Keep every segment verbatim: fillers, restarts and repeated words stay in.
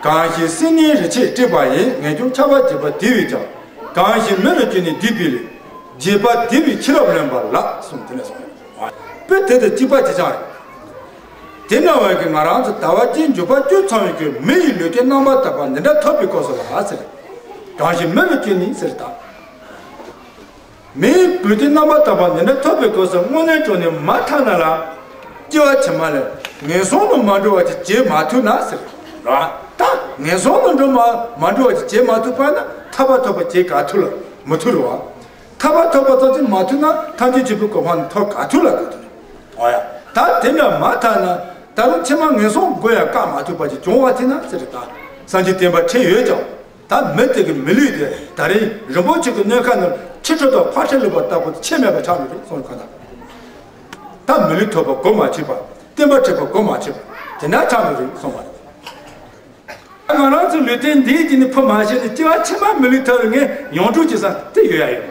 གང་ཞིག་སེར་སྣའི་རིག་བྱེད་བསྒྲིབས་པ་ཡིས། ངེས་འབྱུང་ཆགས་པ་བརྗེད་པར་བདེ་བས་ཀྱང་། གང་ཞིག་མི་ལ་བསྐྱོད་ནས་བསྡུས་པའི་ལས། བརྗེད་པར་བདེ་བས་ཕྱི་རབས་ལོན་པ་ལགས། གསུངས་དེ་ནས་གསུངས། དཔེ་དེ་དང་གཅིག་པ་གཅིག་རྐྱང་རེད། དེ་འདྲ་བ་གི་ང་རང་ཚོ་ཟླ་བ་གཅིག་འཇུག་པ་བཅུ་ཚང་བའི་གི་མི་ཡི་ལུས་རྟེན་རྣམ་པར་དག་པ་འདི་འདྲ་ཐོབ་པའི་སྐབས་སུ་ལ་ཟེར། གང་ཞིག་མི་ལ་བསྐྱོད་ནས་ཟེར་ད། མིའི་ལུས་རྟེན་རྣམ་པར་དག་པ་འདི་འདྲ་ཐོབ་པའི་སྐབས་སུ་དངོས་གནས་དྲང་གནས་མ་ཐག་ན་ལ། སྐྱེ་བ་ཕྱི་མ་ལ་ངན་སོང་དུ་མ་འགྲོ་བ་ཅིག་བྱེད་མ་ཐུབ་ན་ཟེར། ར། ད་ངན་སོང་དུ་འགྲོ་མ་མ་འགྲོ་བ་ཅིག་བྱེད་མ་ཐུབ་པ་ན་ཐར་པ་ཐོབ་པ་བྱེད་ག་ཐུབ་ལ་མི་ཐུབ་རེད་བ། ཐར་པ་ཐོབ་པ་ཙམ་གྱིས་མ་ཐུབ་ན་ཐམས་ཅད་གཅིག་པུའི་གོ་འཕང་ཐོབ་ག་ཐུབ་ལ་ག་ཐུབ་རེད། འོ་ཡ། ད་དེ་འདྲ་མ་ཐག་ན་ད་རུང་ཕྱི་མ་ངན་སོང་སྒོ་ཡང་བཀག་མ་ཐུབ་པ་ཅིག་བྱུང་བ་ཐེ་ན་ཟེར་རེད་ད། སངས་རྒྱས་བསྟན་པ་ཁྲིད་ཡོད་ཀྱང་། ད་མི་དེ་གི་མི་ལུས་དེ་ད་རིང་རིན་པོ་ཆེ་གི་སྣོད་ཁ་ནང་ཕྱི་དྲོ་དང་ཕ་ཁྲི་ལུས་པ་ལྟ་བུ་ཆད་མེད་པ་ཆགས་ནི་རེད་གསུངས་ག་ད། ད་མི་ལུས་ཐོབ་པ་གོ་མ་ཆོད་པ། བསྟན་པ་ཁྲིད་པ་གོ་མ་ཆོད་པ། དེ་འདྲ་ཆགས་ནི་རེད་གསུངས་པ་རེད། ང་རང་ཚོ་ལུས་རྟེན་འདིའི་རྗེས་ནས་ཕུ་མ་བྱས་ནས་སྐྱེ་བ་ཕྱི་མ་མི་ལུས་ཐོབ་པའི་ངས་ཡོངས་གྲུབ་ཀྱི་ས་དེ་ཡོད་ཡ་ཡོད།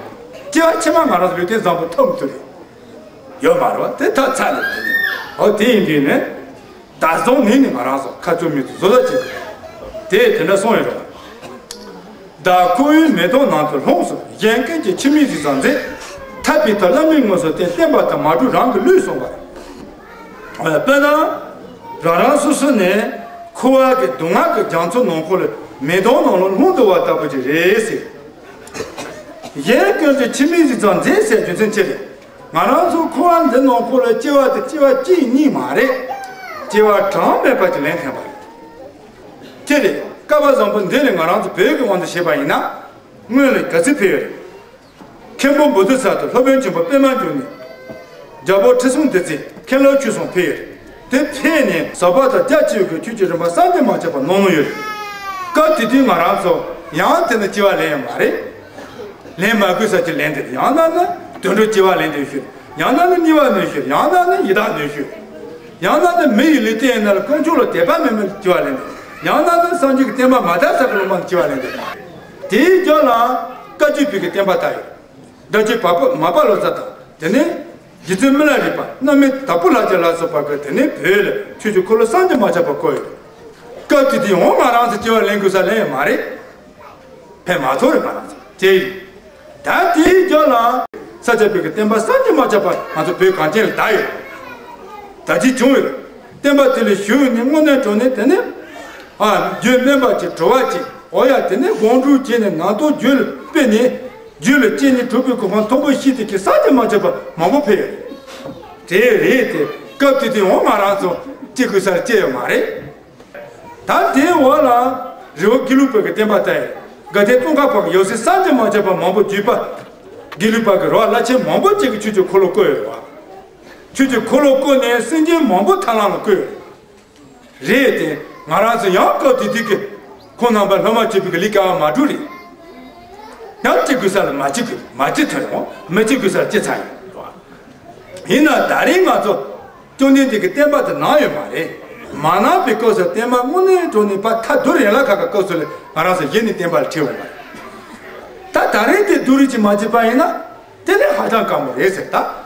སྐྱེ་བ་ཕྱི་མ་ང་རང་ཚོ་ལུས་རྟེན་བཟང་པོ་ཐོབ་མི་ཐུབ་རེད། ཡོད་མ་རེད་བ། དེ་ཐག་ཚ་ནས་དེ་ནས་ཨོ་དེ་ཡིན་དུས་ནས། ད་གཟོད་ནི་ནི་ང་རང་ཚོ་ཁ་ཚུར་མི་ཚུར་བཟོ་ལ་བྱེད་དགོས། དེ་དེ་འདྲ་གསུངས་ཡོད་རེད་བ། བདག་ཁོ་བོའི་མེ་ཏོག་ནང་དུ་ལྷུང་སོང་། གཞན་ཀུན་གྱིས་ཕྱི་མིག་གཟིགས་ཙམ་མཛད། ཐར་པའི་ཐབས་བླ་མེད་དངོས་སུ་བསྟན། བསྟན་པ་དང་མ་གྲུབ་རང་གི་ལུས་གསུངས་པ་རེད། དཔེར་ན། རང་རང་སོ་སོ་ནས་འཁོར་བ་གི་སྡུག་བསྔལ་གྱི་རྒྱ་མཚོ་ནང་ཁོ་ལ་མེ་ཏོག་ནང་ལ་ལྷུང་བསྡད་པ་ལྟ་བུ་ཅིག་རེད་ཟེར། གཞན་ཀུན་གྱིས་ཕྱི་མིག་གཟིགས་ཙམ་མཛད་ཟེར་རྒྱུ་མཚན་ཅི་རེད། ང་རང་ཚོ་འཁོར་བ་འདི་ནང་ཁོ་ལ་སྐྱེ་བ་དེ་སྐྱེ་བ་གཅིག་གཉིས་མ་རེད། སྐྱེ་བ་གྲངས་མེད་པ་ཅིག་ལེན་མཁན་པ་རེད། ཅི་རེད། བསྐལ་པ་བཟང་པོ་འདི་ལས་ང་རང་ཚོ་བོད་ཀྱི་དབང་དུ་བྱས་པ་ཡིན་ན། སྔོན་ལ་ག་ཚོད་ཕེབས་ཡོད་རེད། མཁན་པོ་བོ་དྷི་ས་ཏྭ་སློབ་དཔོན་ཆེན་པོ་པདྨ་འབྱུང་གནས། རྒྱལ་པོ་ཁྲི་སྲོང་ལྡེ་བཙན། མཁན་སློབ་ཆོས་སྲུང་ཕེབས་ཡོད་རེད། དེ་ཕེབས་ནས་ཟབ་པ་དང་རྒྱ་ཆེ་བའི་ཆོས་ཀྱི་རིམ་པ་བསམ་གྱིས་མ་ཁྱབ་པ་གནང་ནོ་ཡོད་རེད། སྐབས་དེ་དུས་ང་རང་ཚོ་ཡང་དེ་ནི་སྐྱེ་བ་ལེན་ཡོད་མ་རེད། ལེན་མ་དགོས་ས་ཅིག་ལེན་དེ་ཡང་ན་ནི་དུད་འགྲོ་སྐྱེ་བ་ལེན་དེ་ཤོད། ཡང་ན་ནི་དམྱལ་བ་ནས་ཤོད། ཡང་ན་ནི་ཡི་དྭགས་ནས་ཤོད། ཡང་ན་ནི་མི་ཡི་ལུས་རྟེན་ཡིན་ན་ལ་དཀོན་མཆོག་ལ་དད་པ་མེད་མིན་སྐྱེ་བ་ལེན་དེ། ཡང་ན་ནི་སངས་རྒྱས་ཀྱི་བསྟན་པ་མ་དར་ས་གི་ལུང་པ་ནས་སྐྱེ་བ་ལེན་དེ། དེའི་རྒྱབ་ལ་བཀའ་བརྒྱུད་པའི་གི་བསྟན་པ་དར་ཡོད། སྒྲ་གཅོད་པ་པོ་མ་པ་ལོ་ཙཱ་དང་དེ་ནས་རྗེ་བཙུན་མི་ལ་རས་པ་རྣམ་སྨིན་དྭགས་པོ་ལྷ་རྒྱལ་ལ་སོགས་པ་གི་དེ་ནས་བོད་ལ་ཆོས་ཀྱི་འཁོར་ལོ་བསམ་གྱིས་མ་ཁྱབ་པ་བསྐོར་ཡོད། སྐབས་དེ་དུས་འོང་ང་རང་ཚོ་སྐྱེ་བ་ལེན་དགོས་ས་ལེན་ཡོད་མ་རེད། ཕན་མ་ཐོགས་རེད་ང་རང་ཚོ་ཅེས། ད་དེའི་རྒྱབ་ལ་ས་སྐྱ་པའི་གི་བསྟན་པ་བསམ་གྱིས་མ་ཁྱབ་པ་ང་ཚོ་བོད་གངས་ཅན་ལ་དར་ཡོད། དར་རྒྱས་བྱུང་ཡོད། བསྟན་པ་དེ་ལ་ཞུགས་ནས་དངོས་གནས་དྲང་གནས་དེ་ནས། ཨ། རྒྱུད་སྨིན་པ་ཅིག་གྲོལ་བ་ཅིག་འོ་ཡ་དེ་ནས་སྒོམ་སྒྲུབ་བྱས་ནས་ནང་དོན་རྒྱུད་ལ་སྤེལ་ནས། རྒྱུད་ལ་སྐྱེས་ནས་གྲུབ་པའི་གོ་འཕང་མཐོན་པོ་ཞིག་དེ་གི་བསམ་གྱིས་མ་ཁྱབ་པ་མང་པོ་ཕེབས་ཡོད། དེ་རེད་དེ། སྐབས་དེ་དུས་འོང་ང་རང་ཚོ་སྐྱེ་དགོས་སར་སྐྱེ་ཡོད་མ་རེད། ད་དེའི་འོག་ལ་རི་བོ་དགེ་ལུགས་པ་གི་བསྟན་པ་དར་ཡོད། དགའ་ལྡན་ཙོང་ཁ་པ་གི་ཡང་སྲིད་བསམ་གྱིས་མ་ཁྱབ་པ་མང་པོ་བརྒྱུད་པ། དགེ་ལུགས་པ་གི་རོ་བླ་ཆེན་མང་པོ་ཅིག་གི་ཆོས་ཀྱི་འཁོར་ལོ་བསྐོར་ཡོད་རེད་བ། ཆོས་ཀྱི་འཁོར་ལོ་བསྐོར་ནས་སེམས་ཅན་མང་པོ་ཐར་ལམ་ལ་བཀོད་ཡོད་རེད། དེ་ང་རང་ཚོ་ཡང་སྐབས་དེ་དུས་ཀྱི་ཁོང་རྣམ་པ་སློབ་མ་བྱེད་པའི་གི་ལས་ཀ་བ་མ་གྲུབ་རེད། ཡང་བྱེད་དགོས་ས་ལ་མ་བྱེད་དགོས་མ་བྱེད་ཐུབ་ཡོང་། མི་བྱེད་དགོས་ས་ལ་བྱེད་ཚར་ཡོད་རེད་བ། ཡིན་ན་ད་རེས་ང་ཚོ་བཅོམ་ལྡན་འདས་ཀྱི་བསྟན་པ་དེ་གནང་ཡོད་མ་རེད། མ་གནང་པའི་སྐབས་སུ་བསྟན་པ་དངོས་གནས་དྲང་གནས་ཕར་ཐལ་རྡུལ་ཡན་ལག་ཁ་ཁ་སྐབས་སུ་ལས་ང་རང་ཚོ་གཞི་ནས་བསྟན་པ་ལ་ཁྲིད་འོང་བ་རེད། ད་ད་རེས་དེ་བསྡུ་རུབ་ཅིག་མ་བྱས་པ་ཡིན་ན་དེ་ནི་ཧ་ཅང་དཀའ་མོ་རེད་ཟེར་ད།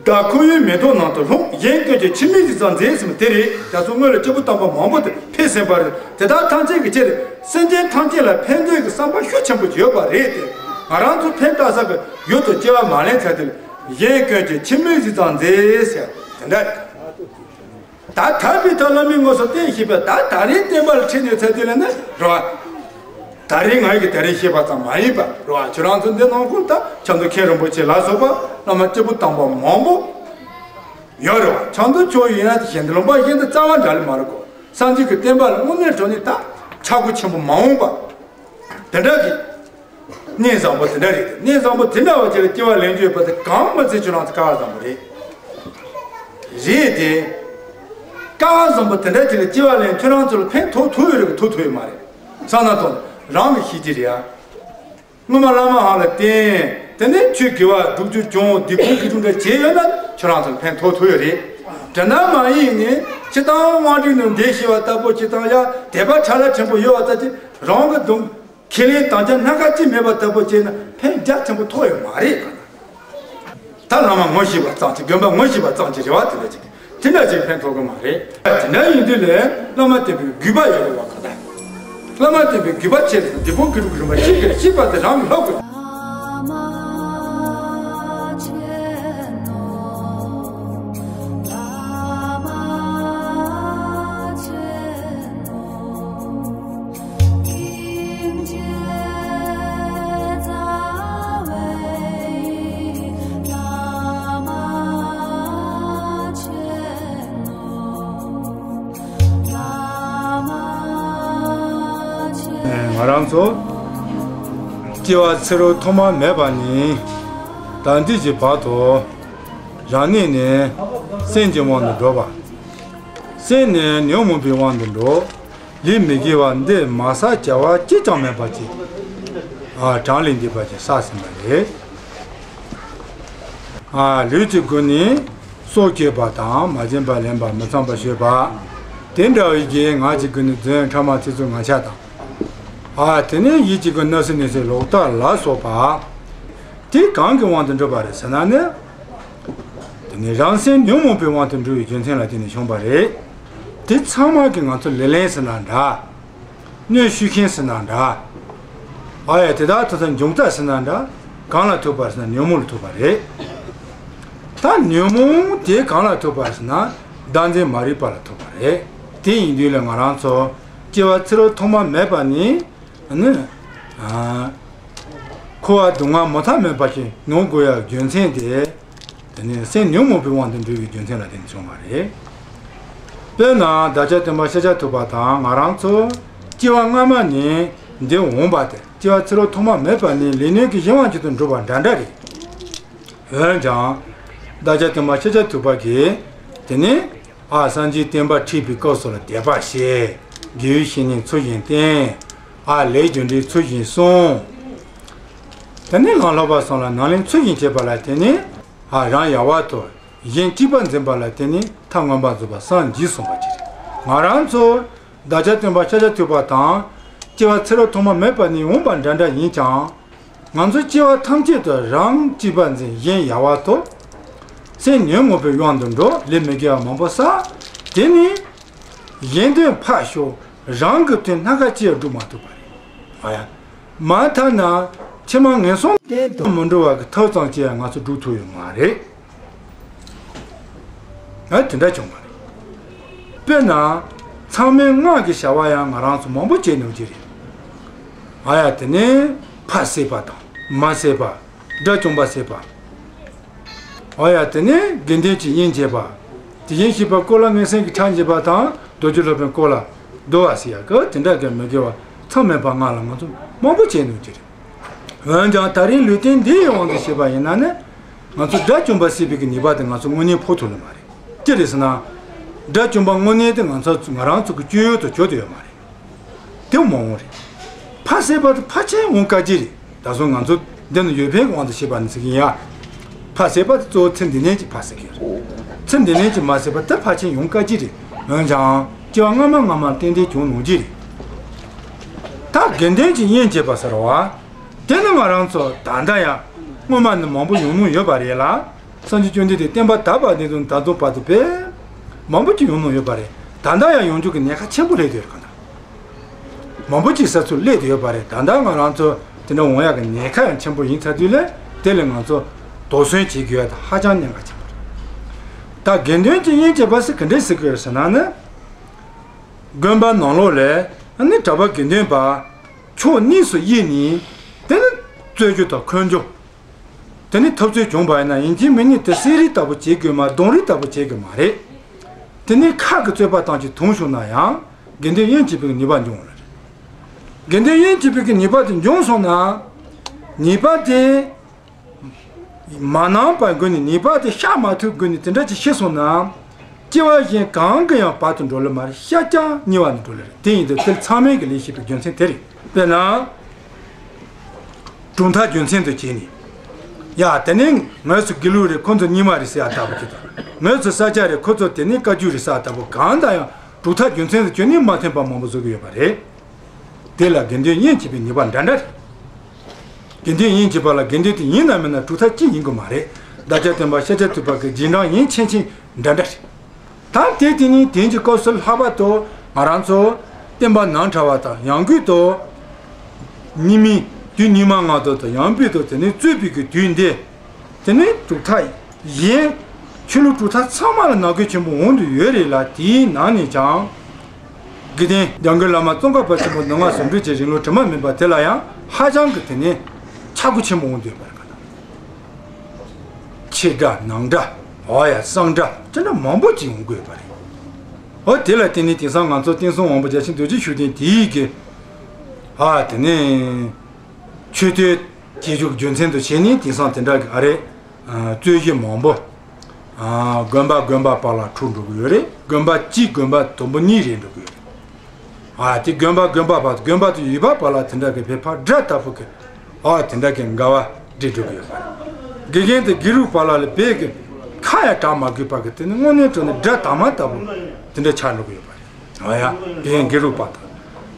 བདག་ཁོ་བོའི་མེ་ཏོག་ནང་དུ་ལྷུང་། གཞན་ཀུན་གྱིས་ཕྱི་མིག་གཟིགས་ཙམ་མཛད་ཟེར་བ་དེ་རེད། རྒྱ་མཚོ་སྔོན་ལ་སྐྱེས་བུ་དམ་པ་མང་པོ་དེ་ཕེབས་ཟིན་པ་རེད། དེ་དག་ཐམས་ཅད་ཀྱི་ཆེད་དུ་སེམས་ཅན་ཐམས་ཅད་ལ་ཕན་བདེ་གི་བསམ་པ་ཤུགས་ཆེན་པོ་ཡོད་པ་རེད་དེ། ང་རང་ཚོ་ཕན་བཏགས་ས་གི་ཡུལ་དུ་སྐྱེ་བ་མ་ལེན་ཚར་དུས་གཞན་ཀུན་གྱིས་ཕྱི་མིག་གཟིགས་ཙམ་མཛད་ཟེར་དེ་འདྲ་རེད། ད་ཐར་པའི་ཐབས་བླ་མེད་དངོས་སུ་བསྟན་ཞེས་པའི་ད་ད་རེས་བསྟན་པ་ལ་ཁྲིད་ནས་ཚར་དུས་ལ་ནི་རེད་བ། ད་རེས་ང་ཡི་གི་ད་རེས་བཤད་པ་ཙམ་མ་ཡིན་པ་རེད་བ། ཁྱོད་རང་ཚོ་འདི་ནང་ཁུལ་ད་ཆབ་མདོ་མཁན་རིན་པོ་ཆེ་ལ་སོགས་པ་བླ་མ་སྐྱེས་བུ་དམ་པ་མང་པོ་ཡོད་རེད་བ། ཆབ་མདོ་ཕྱོགས་ཡིན་ན་གཞན་དུ་ལུང་པ་གཞན་དུ་རྩ་བ་འདྲ་ལས་མ་རེད་གོ། སངས་རྒྱས་ཀྱི་བསྟན་པ་ལ་དངོས་གནས་དྲང་གནས་ད་ཆག་སྒོ་ཆེན་པོ་མ་འོངས་པ་དེ་འདྲ་གི་གནས་བཟང་པོ་དེ་འདྲ་རེད། གནས་བཟང་པོ་དེ་འདྲ་བ་ཅིག་ལ་སྐྱེ་བ་ལེན་རྒྱུ་ཡོད་པ་དེ་གང་མ་ཚད་ཁྱོད་རང་ཚོ་སྐལ་བ་བཟང་པོ་རེད། རེད་དེ། སྐལ་བ་བཟང་པོ་དེ་འདྲ་ཅིག་ལ་སྐྱེ་བ་ལེན་ཁྱོད་རང་ཚོ་ལ་ཕན་ཐོགས་ཐུབ་ཡོད་རེད་གི་ཐོགས་ཐུབ་ཡོད་མ་རེད། བསམ་བློ་གཏོང་། རང་གི་ཤེས་ཀྱི་རེད་ཨ། སྔོན་མ་བླ་མ་ཧ་ལ་བསྟེན། དེ་ནས་ཆོས་དགེ་བ་སྒྲུབ་རྒྱུ་བྱུང་། སྡིག་སྤོང་གི་སྒྲུབ་འདྲ་བྱས་ཡོད་ན་ཁྱོད་རང་ཚོ་ལ་ཕན་ཐོགས་ཐུབ་ཡོད་རེད། དེ་འདྲ་མ་ཡིན་ནས་སྤྱིར་བཏང་དབང་འབྲིང་ནང་བསྡད་ཤེས་པ་ལྟ་བུ་སྤྱིར་བཏང་ཡ་དད་པ་ཕྲ་ལ་ཕྲན་བུ་ཡོད་པ་ལྟ་ཅི་རང་གི་སྡུག་ཁས་ལེན་དམ་བཅའ་སྣ་ཁ་གཅིག་མེད་པ་ལྟ་བུ་བྱས་ན་ཕན་རྒྱ་ཆེན་པོ་ཐོགས་ཡོད་མ་རེད། ད་བླ་མ་ངོ་ཤེས་པ་ཙམ་གྱིས་དགོན་པ་ངོ་ཤེས་པ་ཙམ་གྱིས་རེ་བ་དེ་འདྲ་ཅིག་ དེ་འདྲ་ཅིག་ཕན་ཐོགས་ཀྱི་མ་རེད། དེ་འདྲ་ཡིན་དུས་ལས་བླ་མ་བསྟེན་པའི་དགོས་པ་ཡོད་རེད་བ། ག་ད་བླ་མ་བསྟེན་པའི་དགོས་པ་ཆེ་ལ་འདི་ཕོ་གི་རུ་གི་རིམ་པ་གཅིག་གིས་ཤེས་པ་དེ་རང་གི་ལྷག་དགོས། ང་རང་ཚོ་སྐྱེ་བ་ཕྱི་རོལ་ཐོག་མ་མེད་པ་ནས་ད་ལྟའི་གི་བར་དུ་རང་གནས་ནས་སེམས་ཀྱི་དབང་དུ་འགྲོ་བ། སེམས་ནས་ཉོན་མོངས་པའི་དབང་དུ་འགྲོ། ལས་མི་དགེ་བ་འདི་མ་བསགས་བྱ་བ་གཅིག་ཀྱང་མེད་པ་ཅིག་ཨ་གྲངས་ལས་འདས་པ་ཅིག་བསགས་ཟིན་པ་རེད། ཨ་ལུས་ཀྱི་སྒོ་ནས་སྲོག་གཅོད་པ་དང་མ་བྱིན་པ་ལེན་པ་མི་ཚངས་པ་སྤྱོད་པ། དེ་འདྲ་བའི་གི་ངག་གི་སྒོ་ནས་རྫུན་ཕྲ་མ་ཚིག་རྩུབ་ངག་འཁྱལ་དང་། ཨ་དེ་ནས་ཡིད་ཀྱི་སྒོ་ནས་བརྣབ་སེམས་གནོད་སེམས་ལོག་ལྟ་ལ་སོགས་པ། དེ་གང་གི་དབང་དུ་འགྲོ་བ་རེད་ཟེར་ན་ནི། དེ་ནི་རང་སེམས་ཉོན་མོངས་པའི་དབང་དུ་འགྲོ་བའི་རྒྱུ་མཚན་ལ་བརྟེན་ནས་བྱུང་བ་རེད། དེ་ཚང་མ་གི་ང་ཚོ་ལེ་ལན་ཟེར་ན་འདྲ། གནོན་ཤུགས་ཤིང་ཟེར་ན་འདྲ། ཨ་ཡ་དེ་དག་ཐོབ་ས་འབྱུང་རྟགས་ཟེར་ན་འདྲ། གང་ལ་ཐུག་པ་ཟེར་ན་ཉོན་མོངས་ལ་ཐུག་པ་རེད། ད་ཉོན་མོངས་དེ་གང་ལ་ཐུག་པ་ཟེར་ན་བདག་འཛིན་མ་རིག་པ་ལ་ཐུག་པ་རེད། དེ་ཡིན་དུས་ལ་ང་རང་ཚོ་སྐྱེ་བ་ཕྱི་རོལ་ཐོག་མ་མེད་པ་ནི་ནི། ཨ། འཁོར་བ་སྡུག་བསྔལ་མུ་མཐའ་མེད་པ་ཞིག་མྱོང་དགོས་ཡ་རྒྱུ་མཚན་དེ། དེ་ནི་སེམས་ཉོན་མོངས་པའི་དབང་དུ་འགྲོ་བའི་རྒྱུ་མཚན་ལ་བརྟེན་ནས་བྱུང་བ་རེད། དཔེར་ན་བདག་ཅག་སྟོན་པ་ཤཱཀྱ་ཐུབ་པ་དང་ང་རང་ཚོ་སྐྱེ་བ་སྔ་མ་ནས་འདིར་འོངས་པ་དེ་སྐྱེ་བ་ཕྱི་རོལ་ཐོག་མ་མེད་པ་ནས་ལས་ཉོན་གྱི་གཞན་དབང་ཅན་དུ་འགྲོ་བ་འདྲ་འདྲ་རེད། འོན་ཀྱང་། བདག་ཅག་སྟོན་པ་ཤཱཀྱ་ཐུབ་པ་གིས་དེ་ནི། ཨ་སངས་རྒྱས་བསྟན་པ་ཁྲིད་པའི་སྐབས་སུ་ལ་དད་པ་བྱས། དགེ་བའི་བཤེས་གཉེན་ཚུལ་བཞིན་བསྟེན། ཨ་ལས་རྒྱུ་འབྲས་ཚུལ་བཞིན་བསྲུང་། དེ་ནས་ལམ་བསླབ་པ་གསུམ་ལ་ནང་ལེན་ཚུལ་བཞིན་བྱས་པ་ལ་བརྟེན་ནས། ཨ་རང་ཡལ་བ་དང་གཞན་གཅིག་པ་འཛིན་པ་ལ་བརྟེན་ནས་མཐར་མངོན་པར་རྫོགས་པར་སངས་རྒྱས་གསུངས་པ་ཅིག་རེད། ང་རང་ཚོ་བདག་ཅག་སྟོན་པ་ཤཱཀྱ་ཐུབ་པ་དང་། སྐྱེ་བ་ཕྱི་རོལ་ཐོག་མ་མེད་པ་ནས་འོངས་པ་འདྲ་འདྲ་ཡིན་ཀྱང་། ང་ཚོ་སྐྱེ་བ་ཐམས་ཅད་དུ་རང་གཅིག་པ་འཛིན་གཞན་ཡལ་བ་དང་། སེམས་ཉོན་མོངས་པའི་དབང་དུ་འགྲོ་ལས་མི་དགེ་བ་མང་པོ་བསགས། དེ་ནི། གཞན་དོན་ཕར་ཞོག་རང་གི་དོན་སྣ་ཁ་ཅིག་སྒྲུབ་མ་ཐུབ་པ་རེད། ཨ་ཡ། མ་མཐའ་ན་ཕྱི་མ་ངན་སོང་གཏན་དུ་མི་འགྲོ་བ་གི་ཐབས་ཙམ་ཅིག་ཡང་ང་ཚོ་སྒྲུབ་ཐུབ་ཡོད་མ་རེད། ཨ་དེ་འདྲ་བྱུང་བ་རེད། དཔེར་ན། མཚམས་མེད་སྔགས་ཀྱི་བྱ་བ་ཡང་ང་རང་ཚོ་མང་པོ་བྱས་ནུས་ཀྱི་རེད། ཨ་ཡ་དེ་ནས་ཕ་བསད་པ་དང་མ་བསད་པ། དགྲ་བཅོམ་པ་བསད་པ། ཨ་ཡ་དེ་ནས་དགེ་འདུན་གྱི་དབྱེན་བྱེད་པ། དེ་བཞིན་གཤེགས་པ་ཀོ་ལ་མངོན་སུམ་གྱི་ཁྲག་འཇིབ་པ་དང་རྡོ་རྗེ་སློབ་དཔོན་ཀོ་ལ་བསྡུ་བ་ཟེར་ཡ་གི་དེ་འདྲ་གི་མི་དགེ་བ་མཚམས་མེད་པ་ལྔ་ལ་ང་ཚོ་མང་པོ་བྱས་ནུས་ཀྱི་རེད། འོན་ཀྱང་ད་རིང་ལུས་རྟེན་འདི་ཡི་དབང་དུ་བྱས་པ་ཡིན་ན་ནི། ང་ཚོ་དགྲ་བཅོམ་པ་བསད་པའི་གི་ཉེས་པ་དེ་ང་ཚོ་དངོས་གནས་ཕོག་ཐུབ་ལེ་མ་རེད། ཅི་རེད་ཟེར་ན། དགྲ་བཅོམ་པ་དངོས་གནས་དེ་ང་ཚོ་ང་རང་ཚོ་གི་སྤྱོད་ཡུལ་དུ་གྱུར་ཏེ་ཡོད་མ་རེད། དེ་མ་འོངས་རེད། ཕ་བསད་པ་དེ་ཕལ་ཆེར་འོང་དཀའ་ཅི་རེད། ད་གཟོད་ང་ཚོ་འདི་ནི་ཡོད་པའི་དབང་དུ་བྱས་པ་ནི་ཟེར་གྱི་ཡིན་ཡ། ཕ་བསད་པ་དེ་གཙོ་བོ་ཚེ་འདི་ནས་ཀྱི་ཕ་བསད་ཀྱི་རེད། ཚེ་འདི་ནས་ཀྱི་མ་བསད་པ་དེ་ཕལ་ཆེར་ཡོང་དཀའ་ཅི་རེད། འོན་ཀྱང་སྐྱེ་བ་སྔ་མ་སྔ་མར་ཏན་ཏན་བྱུང་ནུས་ཀྱི་རེད། ད་དགེ་འདུན་གྱི་དབྱེན་བྱེད་པ་ཟེར་བ། དེ་ནི་ང་རང་ཚོ་ད་ལྟ་ཡང་སྔོན་མ་ནི་མང་པོ་ཡོང་ནུས་ཡོད་པ་རེད་ལ། སངས་རྒྱས་བཅོམ་ལྡན་འདས་བསྟན་པ་དར་བ་ནས་བཟུང་ད་དུང་བར་དུ་དཔེ་མང་པོ་ཅིག་ཡོང་ནུས་ཡོད་པ་རེད། ད་ལྟ་ཡང་ཡོང་རྒྱུ་གི་ཉེན་ཁ་ཆེན་པོ་སླེབས་བསྡད་ཡོད་རེད་གང་ལྟར། མང་པོ་ཅིག་ས་ཚུར་སླེབས་བསྡད་ཡོད་པ་རེད། ད་ལྟ་ང་རང་ཚོ་དེ་འདྲ་འོང་ཡག་གི་ཉེན་ཁ་ཡང་ཆེན་པོ་ཡིན་ཚར་དུས་ལས་དེ་ལས་ང་ཚོ་དོགས་ཟོན་བྱེད་དགོས་ཡ་དེ་ཧ་ཅང་ཉེན་ཁ་ཆེན་པོ་རེད། ད་དགེ་འདུན་གྱི་དབྱེན་བྱེད་པ་ཟེར་ག་འདྲས་ཟེར་གི་ཡོད་ཟེར་ན་ནི། དགོན་པ་ནང་ལོགས་ལས་ནི་གྲྭ་པ་དགེ་འདུན་པ་ཕྱོགས་གཉིས་སུ་དབྱེ་ནས་དེ་ནི་རྩོད་རྒྱུ་དང་འཁོན་རྒྱུ། དེ་ནི་འཐབ་རྩོད་བྱུང་བ་ཡིན་ན་ཡིན་གཅིག་མིན་གཉིས་དེ་བསད་རིགས་ལྟ་བུ་བྱེད་དགོས་མ་རྡུང་རིགས་ལྟ་བུ་བྱེད་དགོས་མ་རེད། དེ་ནི་ཁ་གི་རྩོད་པ་དང་གཅིག་མཚུངས་བྱུང་ན་ཡང་དགེ་འདུན་དབྱེན་བྱེད་པའི་ནུས་པ་འབྱུང་བ་རེད། དགེ་འདུན་དབྱེན་བྱེད་པའི་ནུས་པ་དེ་འབྱུང་སོང་ན། ཉེས་པ་དེ། མ་གནང་པའི་སྒོ་ནས་ཉེས་པ་དེ་བཤགས་མ་ཐུབ་སྒོ་ནས་དེ་འདྲ་ཅིག་ཤི་སོང་ན། སྐྱེ་བ་གཞན་གང་གི་ཡང་བར་དུ་འགྲོ་ལེ་མ་རེད། ཤ་རྐྱང་ཉེ་བ་ནས་འགྲོ་ལེ་རེད། དེ་ཡིན་དུས་དེ་ཚང་མས་ཀྱི་ལས་བྱེད་པའི་རྒྱུ་མཚན་དེ་རེད། དཔེར་ན། གྲུབ་མཐའ་རྒྱུ་མཚན་དུ་བྱས་ནས། ཡ་དེ་ནས་ངོས་སུ་དགེ་ལུགས་རེད་ཁོ་ཚོ་རྙིང་མ་རེད་ཟེར་ཡ་ལྟ་བུ་ཅིག་དང་། ངོས་སུ་ས་སྐྱ་རེད་ཁོ་ཚོ་དེ་ནས་བཀའ་བརྒྱུད་རེད་ཟེར་ཡ་ལྟ་བུ་གང་དང་ཡང་གྲུབ་མཐའ་རྒྱུ་མཚན་དུ་བྱས་ནས་མ་མཐུན་པ་མང་པོ་བཟོ་གི་ཡོད་པ་རེད། དེ་ལ་དགེ་འདུན་དབྱེན་བྱེད་པའི་ནུས་པ་འདྲ་འདྲ་རེད། དགེ་འདུན་དབྱེན་བྱེད་པ་ལ་དགེ་འདུན་དེ་ཡིན་ན་མིན་ན་གྲུབ་མཐའ་གཅིག་ཡིན་དགོས་མ་རེད། བདག་ཅག་སྟོན་པ་ཤཱཀྱ་ཐུབ་པ་གི་རྗེས་འབྲང་ཡིན་ཕྱིན་ཕྱིན་འདྲ་འདྲ་རེད། ད་དེ་དེ་ནི་དེང་གི་སྐབས་སུ་ལྷག་པར་དུ་ང་རང་ཚོ་བསྟན་པ་ནང་གྲྭ་བ་དང་ཡང་སྒོས་དུ་རྙིང་མའི་དུས་རྙིང་མ་ང་དོ་དང་ཡང་སྒོས་དུ་དེ་ནི་རྩོད་པའི་གི་དུས་འདི་དེ་ནི་གྲུབ་མཐའ་ཡིན། ཆོས་ལུགས་གྲུབ་མཐའ་ཚང་མ་ལ་ནང་འགལ་ཆེན་པོ་འོང་དུ་ཡོད་རེད་ལ། དེའི་ནང་ནས་ཀྱང་དགེ་ལྡན་འཇམ་མགོན་བླ་མ་ཙོང་ཁ་པ་ཆེན་པོ་མདོ་སྔགས་ཟུང་འབྲེལ་གྱི་རིང་ལུགས་དྲི་མ་མེད་པ་དེ་ལ་ཡང་ཧ་ཅང་གི་དེ་ནི་ཆག་སྒོ་ཆེན་པོ་འོང་དུ་ཡོད་པ་རེད། ཕྱི་དགྲ་ནང་དགྲ་འོ་ཡ་གསང་དགྲ་དེ་འདྲ་མང་པོ་ཅིག་ཡོང་དགོས་པ་རེད། འོ་དེ་ལ་བརྟེན་ནས་དེང་སང་ང་ཚོ་བསྟན་སྲུང་དབང་པོ་བརྒྱ་བྱིན་རྡོ་རྗེ་ཤུགས་ལྡན་དེ་ཡིས་ཀྱི་ཨ་དེ་ནས་མཆོད་རྟེན་བྱེད་རྒྱུ་རྒྱུ་མཚན་དུ་བྱས་ནས་དེང་སང་དེ་འདྲ་གི་ཨ་རེད། རྩོད་གཞི་མང་པོ་དགོན་པ་དགོན་པ་བར་ལ་འཁྲུག་འགྲོ་གི་ཡོད་རེད། དགོན་པ་གཅིག་དགོན་པ་དུམ་བུ་གཉིས་རེད་འགྲོ་གི་ཡོད་རེད། ཨ་དེ་དགོན་པ་དགོན་པ་བར་དགོན་པ་དང་ཡུལ་པ་བར་ལ་དེ་འདྲ་གི་བེད་ཕ་དགྲ་ལྟ་བུ་གི་ཨ་དེ་འདྲ་གི་འགལ་བ་འདྲེས་འགྲོ་གི་ཡོད་པ་རེད། དགེ་རྒན་དང་དགེ་ཕྲུག་བར་ལ་ལ་བེད་གི་ཁ་ཡ་གྲག་མ་དགོས་པ་གི་དེ་ནི་དངོས་གནས་དྲང་ནས་དགྲ་དྭངས་མ་ལྟ་བུ་དེ་འདྲ་ཆགས་འགྲོ་གི་ཡོད་པ་རེད། ཨ་ཡ་དགེ་རྒན་དགེ་ཕྲུག་བར་དང་།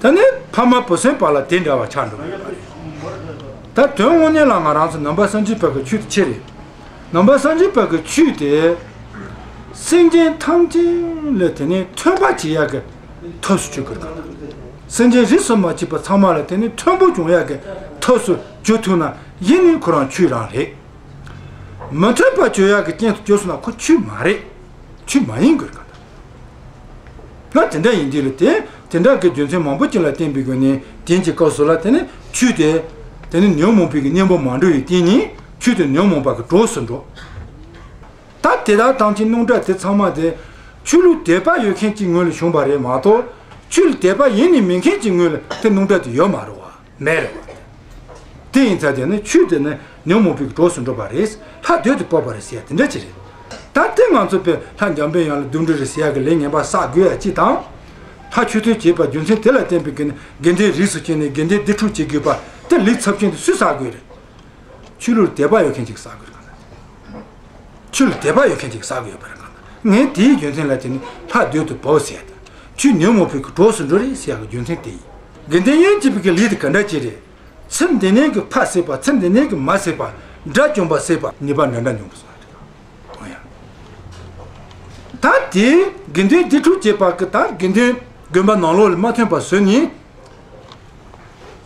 ད་ནི་ཕ་མ་བུ་སྲིང་བར་ལ་དེ་འདྲ་བ་ཆགས་འགྲོ་གི་ཡོད་པ་རེད། ད་དོན་དངོས་གནས་ལ་ང་རང་ཚོ་ནང་པ་སངས་རྒྱས་པ་གི་ཆོས་དེ་ཆི་རེད། ནང་པ་སངས་རྒྱས་པ་གི་ཆོས་དེ་སེམས་ཅན་ཐམས་ཅད་ལ་དེ་ནས་ཐོན་པ་བྱེད་ཡག་གི་ཐབས་སུ་བཅུག་དགོས་ག་ལ། སེམས་ཅན་རིས་སུ་མ་ཆད་པ་ཚང་མ་ལ་དེ་ནས་མཐུན་པོ་བྱུང་ཡག་གི་ཐབས་སུ་བཅུག་ཐུབ་ན་ཡིན་ནི་ཁོ་རང་ཆོས་རང་རེད། མི་མཐུན་པ་བྱུང་ཡག་གི་རྐྱེན་དུ་གྱུར་སོང་ན་ཁོ་ཆོས་མ་རེད། ཆོས་མ་ཡིན་དགོས་ག་ལ། ང་དེ་འདྲ་ཡིན་དུས་ལ་དེ་དེ་འདྲ་གི་རྒྱུ་མཚན་མང་པོ་ཅིག་ལ་བརྟེན་པའི་སྒོ་ནས་དེང་གི་སྐབས་སུ་ལ་དེ་ནི་ཆོས་དེ་དེ་ནི་ཉོན་མོངས་པའི་གི་གཉེན་པོ་མ་འགྲོ་བའི་རྐྱེན་ནི་ཆོས་དེ་ཉོན་མོངས་པ་གི་གྲོགས་སུ་འགྲོ། ད་དེ་དག་ཐམས་ཅད་སྣང་གྲགས་དེ་ཚང་མ་དེ་ཆོས་ལུགས་དད་པ་ཡོད་མཁན་གྱི་ངོས་ལ་བྱུང་བ་རེད་མ་གཏོགས་ཆོས་ལུགས་དད་པ་ཡེ་ནས་མེད་མཁན་གྱི་ངོས་ལ་དེ་སྣང་གྲགས་དེ་ཡོད་མ་རེད་བ། མེད་རེད་བ། དེ་ཡིན་ཙང་དེ་ནི་ཆོས་དེ་ནི་ཉོན་མོངས་པའི་གྲོགས་སུ་འགྲོ་བ་རེད། ལྷ་སྡོད་དུ་བབས་པ་རེད་ཟེར་ཡ་དེ་འདྲ་ཅིག་རེད། ད་དེ་ང་ཚོ་དཔེ་ལྷ་འཇམ་པའི་དབྱངས་ལ་གདུང་འདྲེ་རེད་ཟེར་ཡ་གི་ལས་ངན་པ་བསགས་དགོས་ཡ་གཅིག་དང་། ལྷ་མཆོད་རྟེན་བྱེད་པ་རྒྱུ་མཚན་དེ་ལ་བརྟེན་པའི་གི་ནི་དགེ་འདུན་རིས་སུ་བཅད་ནས་དགེ་འདུན་སྡེ་འཁྲུགས་བྱེད་དགོས་པ་དེ་ལས་ཚབས་ཆེན་དུ་སུས་བསགས་དགོས་རེད། ཆོས་ལུགས་དད་པ་ཡོད་མཁན་ཅིག་གིས་བསགས་དགོས་རེད་གང་ལྟར། ཆོས་ལུགས་དད་པ་ཡོད་མཁན་ཅིག་གིས་བསགས་དགོས་ཡོད་པ་རེད་གང་ལྟར། ངས་དེའི་རྒྱུ་མཚན་ལ་བརྟེན་ནས་ལྷ་སྡོད་དུ་བབས་ཟེར་ཡ་དང་ཆོས་ཉོན་མོངས་པའི་གི་གྲོགས་སུ་འགྲོ་རེད་ཟེར་ཡ་གི་རྒྱུ་མཚན་དེ་ཡིན། དགེ་འདུན་དབྱེན་བྱེད་པའི་གི་ལས་དེ་ག་འདྲ་ཅིག་རེད། ཚེ་འདི་ནས་གི་ཕ་བསད་པ་ཚེ་འདི་ནས་གི་མ་བསད་པ་དགྲ་བཅོམ་པ་བསད་པ་ཉེས་པ་འདྲ་འདྲ་མྱོང་དགོས་སོང་རེད། ཨོ་ཡ། ད་དེ་དགེ་འདུན་སྡེ་འཁྲུགས་བྱེད་པ་གི་ད་དགེ་འདུན་དགོན་པ་ནང་ལོགས་ལ་མ་ཐོན་པ་བཟོས་ནས།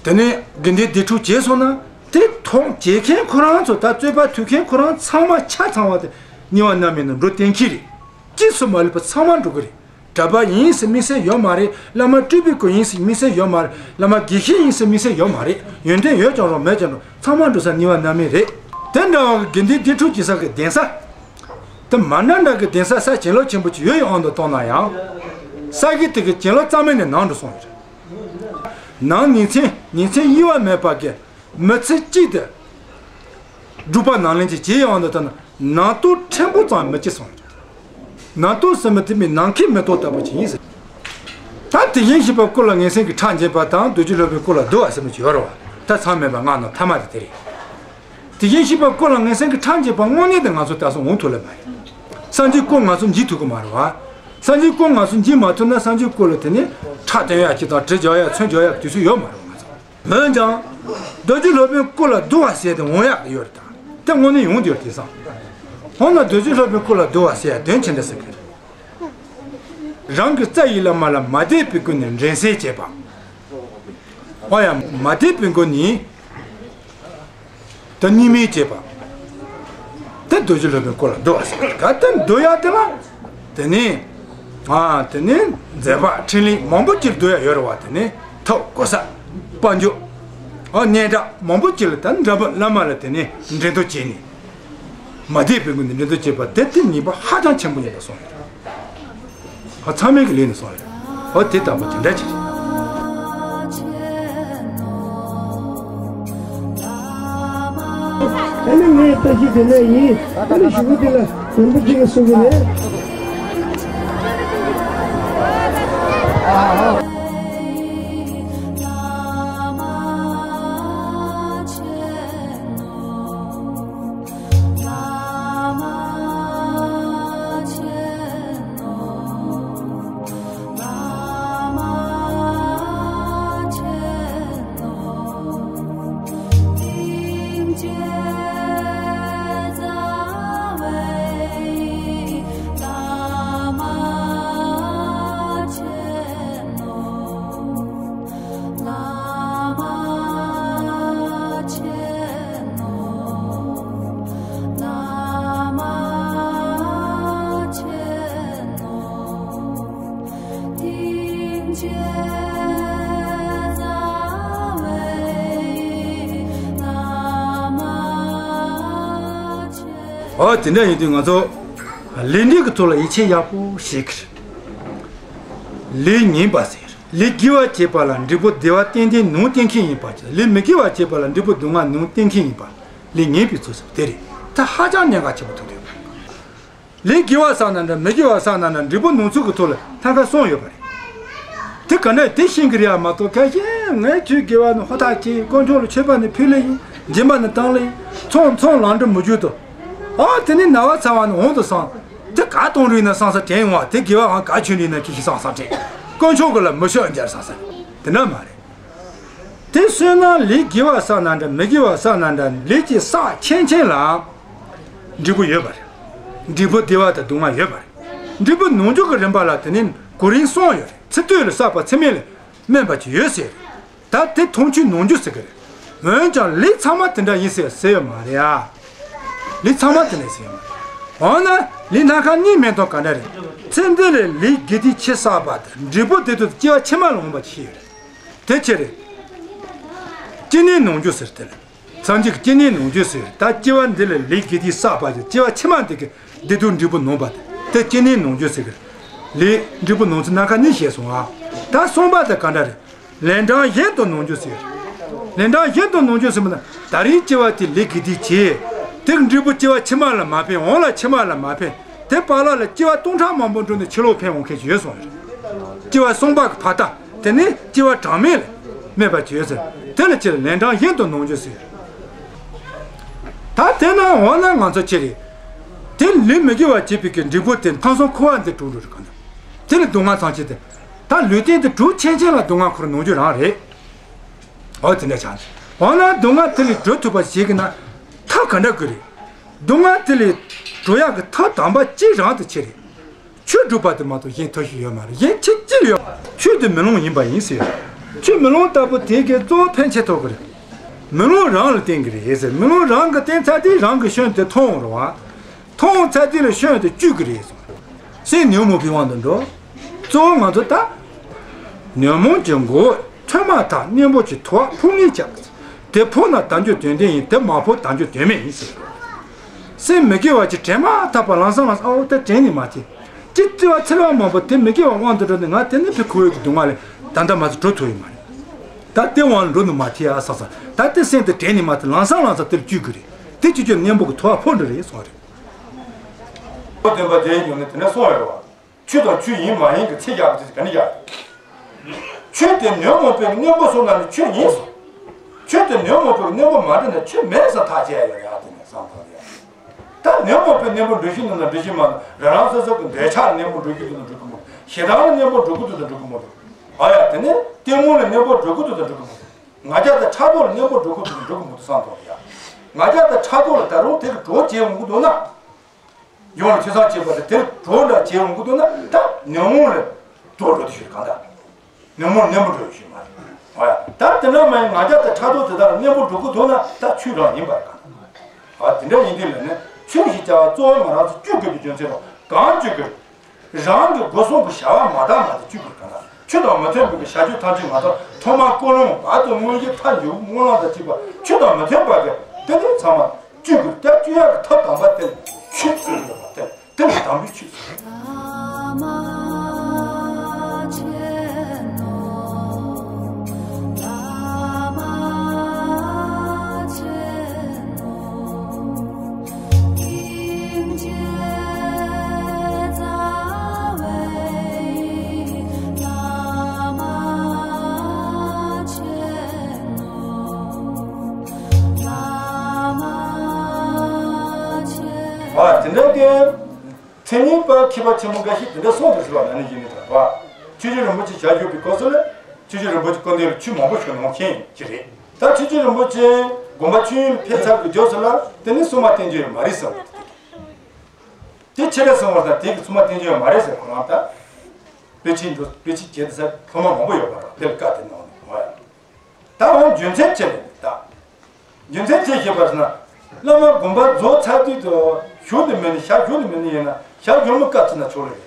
དེ་ནས་དགེ་འདུན་སྡེ་འཁྲུགས་བྱས་སོང་ན་དེ་ཐོག་བྱེད་མཁན་ཁོ་རང་ཚོ་ད་རྩོད་པ་མཐུད་མཁན་ཁོ་རང་ཚང་མ་ཆ་ཚང་བ་དེ་ཉེས་པ་རྣམ་སྨིན་ནང་འགྲོ་གཏན་འཁེལ་རེད། གཅིག་སུ་མ་ལུས་པ་ཚང་མ་འགྲོ་གི་རེད། གྲྭ་པ་ཡིན་ཟེར་དམིགས་བསལ་ཡོད་མ་རེད། བླ་མ་སྤྲུལ་པའི་སྐུ་ཡིན་ཟེར་དམིགས་བསལ་ཡོད་མ་རེད། བླ་མ་དགེ་བཤེས་ཡིན་ཟེར་དམིགས་བསལ་ཡོད་མ་རེད། ཡོན་ཏན་ཡོད་ཀྱང་རུང་མེད་ཀྱང་རུང་ཚང་མ་འགྲོ་ས་ཉེས་པ་རྣམ་སྨིན་རེད། དེ་འདྲ་བ་གི་དགེ་འདུན་སྡེ་འཁྲུགས་བྱེད་ས་གི་གདན་ས། དེ་མ་འདྲ་འདྲ་གི་གདན་ས་ས་བྱིན་རླབས་ཆེན་པོ་ཅིག་ཡོད་ཡོད་དབང་དུ་བཏང་ན་ཡང་། ས་གཞི་དེ་གི་བྱིན་རླབས་རྩ་མེད་ནས་ནང་འགྲོ་སོང་ཡོད་རེད། ནང་ཉིན་མཚན་ཉིན་མཚན་གཡོ་བ་མེད་པ་གི་མི་ཚེ་གཅིག་དེ། སྒྲུབ་པ་ནང་ལེན་གྱི་བྱེད་ཡོང་དུ་ད་ནང་དོག་ཕྲན་བུ་ཙམ་མི་སྐྱེ་སོང་། ནང་དོག་ཟེར་མི་དེ་མི་ནམ་མཁའི་མེ་ཏོག་ལྟ་བུ་ཅིག་ཡིན་ཟེར། ད་དེ་བཞིན་གཤེགས་པ་སྐུ་ལ་ངན་སེམས་ཀྱི་ཁྲག་འབྱིན་པ་དང་རྡོ་རྗེ་སློབ་དཔོན་སྐུ་ལ་བསྡུ་བ་ཟེར་མི་ཅིག་ཡོད་རེད་བ། ད་ཚང་མེད་པ་སྔགས་ནང་ཐ་མ་དེ་དེ་རེད། དེ་བཞིན་གཤེགས་པ་སྐུ་ལ་ངན་སེམས་ཀྱི་ཁྲག་འབྱིན་པ་དངོས་གནས་དེ་ང་ཚོ་ད་སོང་འོང་ཐུབ་ལེ་མ་རེད། སངས་རྒྱས་སྐུ་ང་ཚོ་འཇིག་ཐུབ་ཀྱི་མ་རེད་བ། སངས་རྒྱས་སྐུ་ང་ཚོ་འཇིག་མ་ཐུབ་ན་སངས་རྒྱས་སྐུ་ལ་དེ་ནས་ཁྲག་འཐུང་ཡག་ཅིག་དང་གྲི་རྒྱག་ཡག་མཚོན་རྒྱག་ཡག་དུས་ཚོད་ཡོད་མ་རེད་བ་ང་ཚོ། འོན་ཀྱང་། རྡོ་རྗེ་སློབ་དཔོན་སྐུ་ལ་བསྡུ་བ་ཟེར་ཏེ་འོང་ཡག་ཡོད་རེད་ད། དེ་དངོས་གནས་ཡོང་དུས་དེང་སང་། འོ་ན་རྡོ་རྗེ་སློབ་དཔོན་སྐུ་ལ་བསྡུ་བ་ཟེར་ཡ་དོན་ཅི་འདྲ་ཟེར་གི་རེད། རང་གི་རྩ་ཡི་བླ་མ་ལ་མ་དད་པའི་སྒོ་ནས་འགྲན་སེལ་བྱེད་པ། འོ་ཡ་མ་དད་པའི་སྒོ་ནས། ད་གཉིས་མེད་བྱེད་པ། དེ་རྡོ་རྗེ་སློབ་དཔོན་སྐུ་ལ་བསྡུ་བ་ཟེར་ག་དེ་བསྡུ་ཡ་དེ་ལ། དེ་ནས། ཨ་དེ་ནས་མཛད་པ་འཕྲིན་ལས་མང་པོ་ཅིག་བསྡུ་ཡ་ཡོད་རེད་བ། དེ་ནས་ཐབས་གོ་ས། དཔལ་འབྱོར། ཨ་སྙན་གྲགས་མང་པོ་ཅིག་ལ་ད་འདྲ་པོ་བླ་མ་ལ་དེ་ནས་འགྲན་བསྡུར་བྱས་ནས། མ་དད་པའི་སྒོ་ནས་འགྲན་བསྡུར་བྱེད་པ་དེ་དེ་ཉེས་པ་ཧ་ཅང་ཆེན་པོ་ཡིན་པ་སོང་ཡོད་རེད། ཨ་ཚང་མས་ཀྱི་ལས་ནས་སོང་རེད། ཨོ་དེ་ལྟ་བུ་དེ་འདྲ་ཅིག་རེད། ཨ་ནི་ངའི་བཀྲ་ཤིས་བདེ་ལེགས་ཡིན། ཨ་ནི་གཞུག་གུ་དེ་ལ་རིན་པོ་ཆེ་གིས་གསུང་གི་རེད། ཨོ་དེ་འདྲ་ཡིན་དུས་ང་ཚོ་ལས་འབྲས་ཀྱི་ཐོག་ལ་ཡིད་ཆེས་ཡག་པོ་བྱེད་ཀྱི་རེད། ལས་ངན་པ་ཟེར། ལས་དགེ་བ་བྱེད་པ་ལ་འབྲས་བུ་བདེ་བ་ཏན་ཏན་ནང་བསྟན་མཁན་ཡིན་པ་ཅིག་ལས་མི་དགེ་བ་བྱེད་པ་ལ་འབྲས་བུ་སྡུག་བསྔལ་ནང་བསྟན་མཁན་ཡིན་པ། ལས་ངན་པའི་ཚུལ་ཟེར་བ་དེ་རེད། ད་ཧ་ཅང་གནད་འགག་ཆེན་པོ་ཐུག་འདུག་ལས་དགེ་བ་བསགས་ན་འདྲ་མི་དགེ་བ་བསགས་ན་འདྲ་འབྲས་བུ་ནང་ཚུལ་གྱི་ཐོག་ལ་ཐད་ཀར་གསུངས་ཡོད་པ་རེད། དེ་ག་འདྲ་དེ་ཤེས་ཀྱི་རེད་ཡ་མ་གཏོགས་ཁ་ཤས་ངས་ཆོས་དགེ་བ་ནི་ཧུར་ཐག་བྱེད། དཀོན་མཆོག་ལ་མཆོད་པ་ནི་ཕུལ་ལེ་ཡིན། སྦྱིན་པ་ནི་བཏང་ལེ་ཡིན། ཚོང་ཚོང་ལམ་འགྲོ་མི་རྒྱུ་དང་། ཨ་དེ་ནི་ན་བ་ཚ་བ་ནི་འོང་དུ་སོང་། དེ་ག་གཏོང་རིགས་ན་སང་ས་དྲན་ཡོང་བ་དེ་དགེ་བའང་ག་ཆོས་རིགས་ན་ཁྱི་ཤི་སང་སང་དྲན། དཀོན་མཆོག་གི་ལ་མི་ཤོད་འཇར་སང་ས་དེ་འདྲ་མ་རེད། དེ་བསོད་ནམས་ལས་དགེ་བ་བསགས་ན་འདྲ་མི་དགེ་བ་བསགས་ན་འདྲ་ལས་ཀྱི་བསགས་ཆེན་ཆེན་ལ་འབྲས་བུ་ཡོད་པ་རེད། འབྲས་བུ་བདེ་བ་དང་སྡུག་བསྔལ་ཡོད་པ་རེད། འབྲས་བུ་ནང་འཇུག་གི་རིམ་པ་ལ་དེ་ནི་གོ་རིམ་གསུམ་ཡོད་རེད། ཚེ་སྟོད་ལ་བསགས་པ་ཚེ་སྨད་ལ་སྨིན་པ་ཅིག་ཡོད་ཟེར། ད་དེ་མཐོང་ཆོས་ནང་འཇུག་ཟེར་གི་རེད། འོན་ཀྱང་ལས་ཚང་མ་དེ་འདྲ་ཡིན་ཟེར་ཟེར་ཡོད་མ་རེད་ཨ། ལས་ཚང་མ་དེ་འདྲ་ཟེར་ཡོད་མ་རེད། འོ་ན་ལས་སྣ་ཁ་གཉིས་མེད་དོན་ག་འདྲ་རེད། ཚེ་འདི་ལས་ལས་དགེ་སྡིག་ཆེ་བསགས་པ་དང་འབྲས་བུ་དེ་དུ་སྐྱེ་བ་ཕྱི་མ་ལ་འོངས་པ་ཅིག་ཡོད་རེད། དེ་ཕྱིར་སྐྱེ་གནས་ནང་འཇུག་ཟེར་དེ་ལ། སངས་རྒྱས་ཀྱི་སྐྱེ་གནས་ནང་འཇུག་ཟེར། ད་སྐྱེ་བ་འདི་ལ་ལས་དགེ་སྡིག་བསགས་པ་ཞིག་སྐྱེ་བ་ཕྱི་མ་འདི་གི་བདེ་སྡུག་འབྲས་བུ་ནོན་པ་དེ་སྐྱེ་གནས་ནང་འཇུག་ཟེར་གི། ལས་འབྲས་བུ་ནོན་ཚུལ་སྣ་ཁ་གཉིས་བཤད་སོང་ང་། ད་གསུམ་པ་དེ་ག་འདྲ་རེད། ལན་གྲངས་གཞན་དུ་ནང་འཇུག་ཟེར། ལན་གྲངས་གཞན་དུ་ནང་འཇུག་ཟེར་མིན་ན་ད་རིང་སྐྱེ་བ་དེ་ལས་དགེ་སྡིག་བྱས། དེ་གི་འབྲས་བུ་སྐྱེ་བ་ཕྱི་མ་ལ་མ་ཕན། འོང་ལ་ཕྱི་མ་ལ་མ་ཕན། དེ་བར་ལ་ལ་སྐྱེ་བ་སྟོང་ཕྲག་མང་པོ་འགྲོ་ནས་ཕྱི་ལོགས་ཕན་འོང་མཁན་ཞིག་ཡོད་སོང་རེད། སྐྱེ་བ་གསུམ་པ་གི་ཕར་ལྟ། དེ་ནི་སྐྱེ་བ་གྲངས་མེད་ལ་སྨིན་པ་ཅིག་ཡོད་ཟེར། དེ་ལ་ཕྱིར་ལན་གྲངས་གཞན་དུ་ནང་འཇུག་ཟེར། ད་དེ་ན་འོ་ན་ང་ཚོ་ཅི་རེད། དེ་ལས་མི་དགེ་བ་བྱེད་པའི་གི་འབྲས་བུ་དེ་ཕུན་སུམ་འཁོར་བ་འདི་གྲུབ་འགྲོ་རེད་ག་ན། དེ་ལ་སྡུག་བསྔལ་ཐམས་ཅད་དེ། ད་ལུས་རྟེན་དེ་གྲུབ་ཆེན་ཆེན་ལ་སྡུག་བསྔལ་འཁོར་ནང་འཇུག་རང་རེད། འོ་དེ་འདྲ་ཆགས་ནས་འོ་ན་སྡུག་བསྔལ་དེ་ལས་གྲོལ་ཐུབ་པ་ཞིག་གི་ན་ཐབས་ག་འདྲ་དགོས་རེད། སྡུག་བསྔལ་དེ་ལས་གྲོལ་ཡག་གི་ཐབས་དམ་པ་གཅིག་རང་དུ་ཆེ་རེད། ཆོས་སྒྲུབ་པ་དེ་མ་གཏོགས་གཞན་ཐབས་ཤེས་ཡོད་མ་རེད། གཞན་ཆེ་ཅི་ཡོད་མ་རེད། ཆོས་དེ་མེ་ལོང་ཡིན་པ་ཡིན་ཟེར། ཆོས་མེ་ལོང་ལྟ་བུ་དེ་གའི་གཙོ་བོ་ཕན་ཆད་ཐོབ་གི་རེད། མེ་ལོང་རང་ལ་བརྟེན་གི་རེད་ཟེར། མེ་ལོང་རང་གི་བརྟེན་ཚར་དུས་རང་གི་སྐྱོན་དེ་མཐོང་འོང་རེད་བ། མཐོང་འོང་ཚར་དུས་ལ་སྐྱོན་དེ་གཅོད་གི་རེད་ཟེར། སེམས་ཉོན་མོངས་པའི་དབང་དུ་འགྲོ། གཙོ་བོ་ང་ཚོ་ད། ཉོན་མོངས་ཀྱི་མགོ་བོ་ཐོན་མ་ཐག་གཉེན་པོ་གྱི་ཐུ་བ་ཕུག་ནས་བཅག། དེ་ཕོག་ན་དལ་འབྱོར་དོན་ལྡན་ཡིན། དེ་མ་ཕོག་དལ་འབྱོར་དོན་མེད་ཡིན་ཟེར། སེམས་མི་དགེ་བ་ཅིག་དྲན་མ་ཐག་པ་ལམ་སང་ལམ་སང་ཨོ་ད་དྲན་ནས་མ་ཐེ། ཅི་བརྩི་བ་འཚེར་བ་མང་པོ་དེ་མི་དགེ་བ་དབང་དུ་འགྲོ་ནས་ང་དེ་ནི་ཕི་ཁུ་བོའི་གི་སྡུག་བསྔལ་ལས་ད་ལྟ་མ་ཚོ་འགྲོ་ཐུབ་ཡོད་མ་རེད། ད་དེ་དབང་ལ་འགྲོ་ནི་མ་ཐེ་ཨ་ས་ས་ད་དེ་སེམས་དེ་དྲན་ནས་མ་ཐེ་ལམ་སང་ལམ་སང་དེར་བཅུག་གི་རེད། དེ་བཅུག་རྒྱུ་གཉེན་པོ་གི་ཐུ་བ་ཕོག་འགྲོ་རེད་སོང་རེད། ཨོ་བསྟན་པ་རྒྱལ་ཡོངས་ནས་དེ་འདྲ་གསུངས་ཡོད་རེད་བ། ཆོས་དང་ཆོས་ཡིན་མ་ཡིན་གྱི་ཚིག་རྒྱག་པ་དེ་ག་ནས་རྒྱག་ཆོས་དེ་ཉོན་མོངས་པའི་གཉེན་པོ་སོང་ན་ནི་ཆོས་ཡིན་ཟེར། ཆོས་དེ་ཉོན་མོངས་པའི་གཉེན་པོ་མ་འདྲ་ན་ཆོས་མེད་ཟེར་ཐག་བཅད་ཡོད་ཡ་དེ་ནས་བསམ་བློ་ཡ། ད་ཉོན་མོངས་པའི་གཉེན་པོ་འགྲོ་བཞིན་ནི་ན་འགྲོ་བཞིན་མ་ན་རང་རང་སོ་སོ་གི་འདོད་ཆགས་གཉེན་པོ་འགྲོ་གི་འདུག་ན་འགྲོ་གི་མོ། ཞེ་སྡང་གཉེན་པོ་འགྲོ་གི་འདུག་ན་འགྲོ་གི་མོ། ཨ་ཡ་དེ་ནས་གཏི་མུག་ལ་གཉེན་པོ་འགྲོ་གི་འདུག་ན་འགྲོ་གི་མོ། ང་རྒྱལ་དང་ཕྲག་དོག་ལ་གཉེན་པོ་འགྲོ་གི་འདུག་ན་འགྲོ་གི་མོ་དུ་བསམ་བློ་ཡ། ང་རྒྱལ་དང་ཕྲག་དོག་ལ་ད་རུང་དེ་གི་གྲོགས་བྱེད་འོང་གི་འདུག་ན། ཡོངས་ལ་ཆོས་སང་བྱེད་པ་དེ་དེར་གྲོགས་འདྲ་བྱེད་འོང་གི་འདུག་ན་ད་ཉོན་མོངས་ལས་གྲོགས་འགྲོ་དུ་ཞུ་གང་ལྟར་ཉོན་མོངས་གཉེན་པོ་འགྲོ་ཞུ་མ་རེད། ཨ་ཡ་ད་དེ་འདྲ་མ་ཡིན་ང་རྒྱལ་དང་ཕྲག་དོག་དེ་དག་ལ་གཉེན་པོ་འགྲོ་གི་འདུག་ན་ད་ཆོས་རང་ཡིན་པ་རེད་གང་ལྟར། ཨ་དེ་འདྲ་ཡིན་དུས་ལ་ནི་ཆོས་ཞེས་བྱ་བ་གཙོ་བོ་ང་རང་ཚོ་བཅོས་དགོས་པའི་རྒྱུ་མཚན་རོ་གང་བཅོས་དགོས། རང་གི་སྒོ་གསུམ་གྱི་བྱ་བ་མ་དག་མ་དེ་བཅོས་དགོས་གང་ལྟར་ཆོས་དང་མི་མཐུན་པའི་བྱ་སྤྱོད་ཐམས་ཅད་ང་ཚོ་ཐོག་མར་ཀུན་སློང་བར་དུ་དངོས་གཞི་མཐར་འཇུག་སྨོན་ལམ་དང་བཅས་པ་ཆོས་དང་མི་མཐུན་པ་གི་དེ་ནི་ཚང་མ། བཅོས་དགོས། ད་བཅོས་ཡག་གི་ཐབས་དམ་པ་དེ་ཆོས་ཟེར་ཡོད་པ་དེ་དེ་ལ་དམ་པའི་ཆོས་ཟེར། ཨ་དེ་འདྲ་གི་མཚན་ཉིད་པ་མཁས་པ་ཆེན་པོ་འགའ་ཞིག་དེ་འདྲ་གསུངས་འདུག་ཟེར་བ་ན་ནི་ཡིན་ནི་དང་བ། ཆོས་རྗེ་རིན་པོ་ཆེ་ཞལ་བཞུགས་པའི་སྐབས་སུ་ལ་ཆོས་རྗེ་རིན་པོ་ཆེ་སྐུ་མདུན་ལ་ཆོས་མང་པོ་ཞུ་གནང་མཁན་ཅིག་རེད། ད་ཆོས་རྗེ་རིན་པོ་ཆེ་དགོངས་པ་ཆོས་དབྱིངས་ལ་ཕེབས་ཚར་བའི་རྗེས་སུ་ལ་དེ་ནི་སྲུང་མ་བསྟེན་རྒྱུ་ཡོད་མ་རེད་ཟེར་བ་དེ་དེ་ཆེ་རེད་གསུངས་པ་དང་དེ་གི་སྲུང་མ་བསྟེན་རྒྱུ་ཡོད་མ་རེད་ཟེར་ཁོ་རང་ད། དཔེ་ཆའི་འགྲོ་དཔེ་ཆའི་རྒྱན་དུ་ཟེར་སློབ་མ་མང་པོ་ཡོད་པ་རེད་དེ་ལ་བཀའ་དེ་གནང་ནས་ཨོ་ཡ། ད་འོང་རྒྱུ་མཚན་ཅི་རེད་ད། རྒྱུ་མཚན་ཅི་ཞེས་པ་ཟེར་ན། བླ་མ་དགོངས་པ་རྫོགས་ཚར་དུས་དུ་ཞུ་ནི་མེད་ནི་ཞག་ཞུ་ནི་མེད་ནི་ཡིན་ན་ཞག་ཞུ་མི་བཀའ་བརྩི་ན་ཆོག་ལེ་རེད།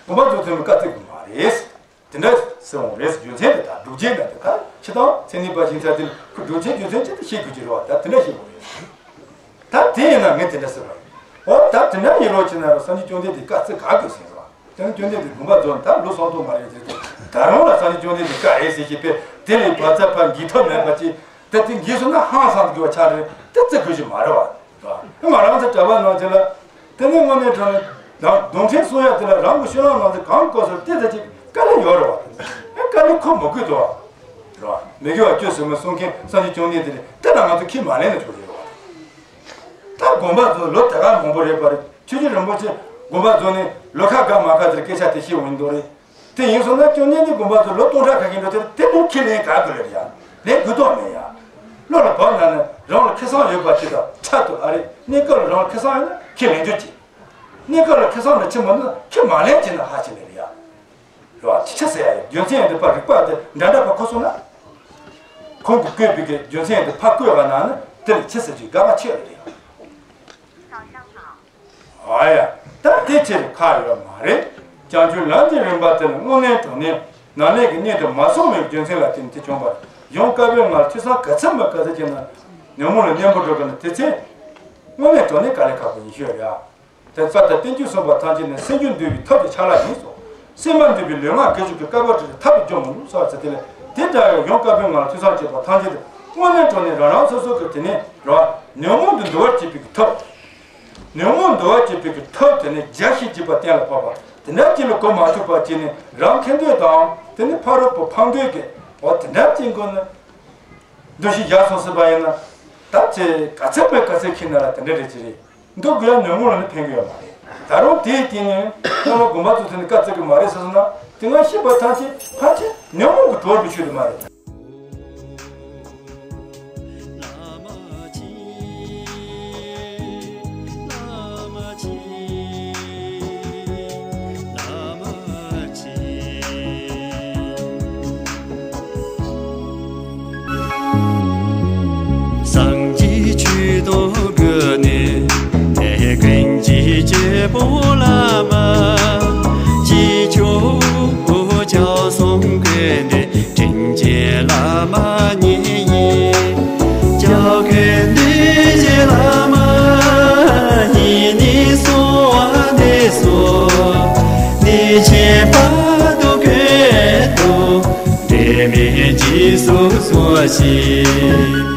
དགོངས་པ་རྫོགས་ཚར་མི་བཀའ་བརྩི་དགོས་མ་རེད། དེ་འདྲ་ཟེར་འོང་རེད། རྒྱུ་མཚན་དེ་དག་སྒྲུབ་བྱེད་ན་དེ་ག་ཕྱི་དང་མཚན་ཉིད་པ་ཞིག་ཚར་དུས་ཁོ་སྒྲུབ་བྱེད་རྒྱུ་མཚན་ཅི་ལྟར་ཤེས་དགོས་ཀྱི་རེད་བ། ད་དེ་འདྲ་ཤེས་དགོས་རེད། ད་དེ་ཡིན་ན་ངས་དེ་འདྲ་ཟེར་བ་ཡིན། འོ་ད་དེ་འདྲ་ཡིན་རོགས་བྱས་ན་རོགས་སངས་རྒྱས་བཅོམ་ལྡན་འདས་བཀའ་བརྩི་ག་དགོས་ཟེར་རོགས། དེ་ནི་བཅོམ་ལྡན་འདས་དགོངས་པ་རྫོགས་ད་ལོ་སུམ་སྟོང་མ་རེད་ཟེར་ཏེ། ད་རུང་ལ་སངས་རྒྱས་བཅོམ་ལྡན་འདས་བཀའ་ཨེ་ཟེར་ཞིག་པས་དེ་ལས་བར་ཚད་ཕར་འགྱིག་ཐབས་མེད་པ་ཅིག་དེ་དེ་འགྱིག་སོང་ན་ཧང་སང་དགོས་པ་ཆགས་རེད། དེ་བརྩི་དགོས་ཀྱི་མ་རེད་བ། ང་རང་ཚོ་གྲྭ་པ་ནང་ཚན་ལ་དེ་ནས་དངོས་གནས་དྲང་ནས་རང་གདོང་ཁྲན་གསུང་ཡ་དེ་ལ་རང་གི་ཤོད་ལམ་ནང་ཚན་གང་དགོས་སོ་དེ་ཚ་ཅིག་དཀའ་ལས་ཡོད་རེད་བ། དཀའ་ལས་ཁོ་མ་དགོས་དོ་བ། རེད་བ། མི་དགེ་བ་བཅུ་ཟེར་མི་གསུང་མཁན་སངས་རྒྱས་བཅོམ་ལྡན་འདས་རེད། དེ་ལ་ང་ཚོ་ཁས་མ་ལེན་ན་ཆོག་རེད་བ། ད་དགོངས་པ་རྫོགས་ལོ་དེ་ག་མང་པོ་རེད་པ་རེད། ཆོས་རྗེ་རིན་པོ་ཆེ་དགོངས་པ་རྫོགས་ནས་ལོ་ཁ་འགའ་མ་འགའ་ཟེར་སྐད་ཆ་དེ་བཤད་འོང་འདུག་རེད། དེ་ཡིན་སོང་ན་བཅོམ་ལྡན་འདས་དགོངས་པ་རྫོགས་ལོ་སྟོང་ཕྲག་ཁ་ཤས་འགྲོ་དེར་དེ་ལོ་ཁས་ལེན་ག་དགོས་རེད་ཡ། ལེན་དགོས་དོགས་མེད་ཡ། བློ་ལ་བབས་ན་ནི་རང་ལ་ཁེ་བཟང་ཡོད་པ་ཅིག་དང་ཕྲད་དུ་ཨ་རེད། གནས་སྐབས་ལ་རང་ལ་ཁེ་བཟང་ཡོད་ན་ཁས་ལེན་རྒྱུ་ཅིག་གནས་སྐབས་ལ་ཁེ་བཟང་འདྲ་ཅིག་མ་འདུག་ན་ཁས་མ་ལེན་བྱས་ན་ཧ་ཅང་ལས་རེད་ཡ། རེད་བ། ཅི་ཆ་ཟེར་ཡ་ཡོད། རྒྱུ་མཚན་ཡོད་དེ་ཕར་རིགས་པ་དེ་འདྲ་འདྲ་ཕར་ཁོ་སོང་ན། ཁོང་གིས་བཀོད་པའི་གི་རྒྱུ་མཚན་ཡོད་དེ་ཕར་བཀོད་པ་ན་ནི་དེ་ལ་ཆི་ཟེར་གྱི་དགག་པ་ཆེ་བ་རེད། ཨ་ཡ། ད་དེ་ཕྱིར་ཁག་ཡོད་མ་རེད། བྱང་ཆུབ་ལམ་གྱི་རིམ་པ་དེ་ནི་དངོས་གནས་དྲང་གནས་ནམ་ལས་ཀྱི་གནད་དུ་མ་སོང་བའི་རྒྱུ་མཚན་ལ་བརྟེན་ཏེ་བྱུང་བར་ཡང་བཀའ་པོད་ལྔ་ལ་ཐོས་བསམ་ག་ཚད་མ་ག་ཚད་བྱས་ན་ཉོན་མོངས་ལ་གཉེན་པོ་འགྲོ་དགོས་ན་དེ་ཚེ་དངོས་གནས་དྲང་གནས་དཀའ་ལས་ཁག་པོ་ཡིན་ཤོས་རེད་ཨ། དེ་ཚོ་ལྟར་བསྟན་བཅོས་གསུངས་པ་ཐམས་ཅད་ནི་སེམས་རྒྱུད་འདུལ་བའི་ཐབས་ཀྱི་ཆ་ལག་ཡིན་སོ། སེམས་མ་འདུལ་བའི་ལུས་ངག་གི་ཆོས་ཀྱི་བསྐལ་པ་དྲུག་གི་ཐབས་ཀྱིས་སྐྱོང་ངོ་ཟེར་བ་ཚེ་དེ་ལས་དེ་ལྟར་ཡང་བཀའ་པོད་ལྔ་ལ་ཐོས་བསམ་བྱས་པ་ཐམས་ཅད་དུ་དངོས་གནས་དྲང་གནས་རང་རང་སོ་སོ་གི་དེ་ནས་རེད་བ། ཉོན་མོངས་འདི་འདུལ་བར་བྱེད་པའི་ཐབས། ཉོན་མོངས་འདུལ་བར་བྱེད་པའི་གི་ཐབས་དེ་ནི་རྒྱལ་ཞེས་བགྱི་བ་གཏན་ལ་ཕབ་པ་དེ་འདྲ་ཅིག་ལ་གོ་མ་ཐུབ་པ་བྱས་ནས་རང་ཁེ་འདོད་དང་དེ་ནི་ཕ་རོལ་པོ་ཕམ་འདོད་ཀྱི་འོ་དེ་འདྲ་ཅིག་མགོ་ནས་འདུ་ཤེས་བཞག་སོང་ཟེར་བ་ཡིན་ན། ད་ཚེ་ག་ཚད་པའི་ག་ཚད་ཁེ་ན་ལ་དེ་འདྲ་རེད་ཅི་རེད། འདུག་དགོས་ཡ་ཉོན་མོངས་ལ་ནི་ཕན་གི་ཡོད་མ་རེད། ད་རུང་དེའི་སྟེང་ནས་སྔོན་མ་དགོངས་པ་ཚོ་དེ་ནི་བཀའ་བརྩི་གི་མ་རེད་ཟེར་སོང་ན་དེ་སྔ་ཤི་བ་ཐམས་ཅད་ཕལ་ཆེར་ཉོན་མོངས་ཀྱི་གྲོགས་སུ་ཆུད་དུ་མ་རེད། སངས་རྒྱས་ཆོས་དང་ཀུན་ནས་དེ་ཀུན་གྱི་སྐྱེས་བུ་བླ་མ། ཅི་ཕྱོགས་སྐྱབས་སོང་ཀུན་འདུས་དྲིན་ཅན་བླ་མ་ཉིད་ཡིན། སྐྱབས་མགོན་འདུས་བྱས་བླ་མ་ཉིད་ནི་གསོལ་བ་འདེབས་སོ། གནས་ཆེན་བར་དུ་ཀུན་ཏུ་འབྲལ་མེད་རྗེས་སུ་སོར་ཞིག་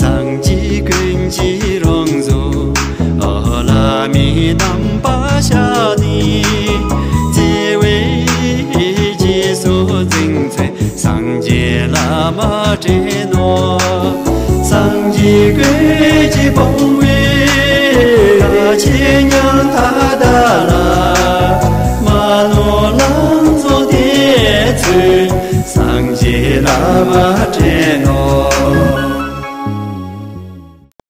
སངས་རྒྱས་ཀུན་གྱི་རང་གཟུགས་ཨ་ལ་མི་དམ་པ་ཤ་ནི་བརྩེ་བའི་རྗེས་སུ་འཛིན་ཚེ། སངས་རྒྱས་བླ་མ་དྲན་ནོ། སངས་རྒྱས་ཀུན་གྱི་དཔང་པོའི་བཀའ་ཆེན་ཉན་ཐོས་དག་ལ། མ་ནོར་ལམ་བཟང་དེ་ཚུལ་སངས་རྒྱས་བླ་མ་དྲན་ནོ།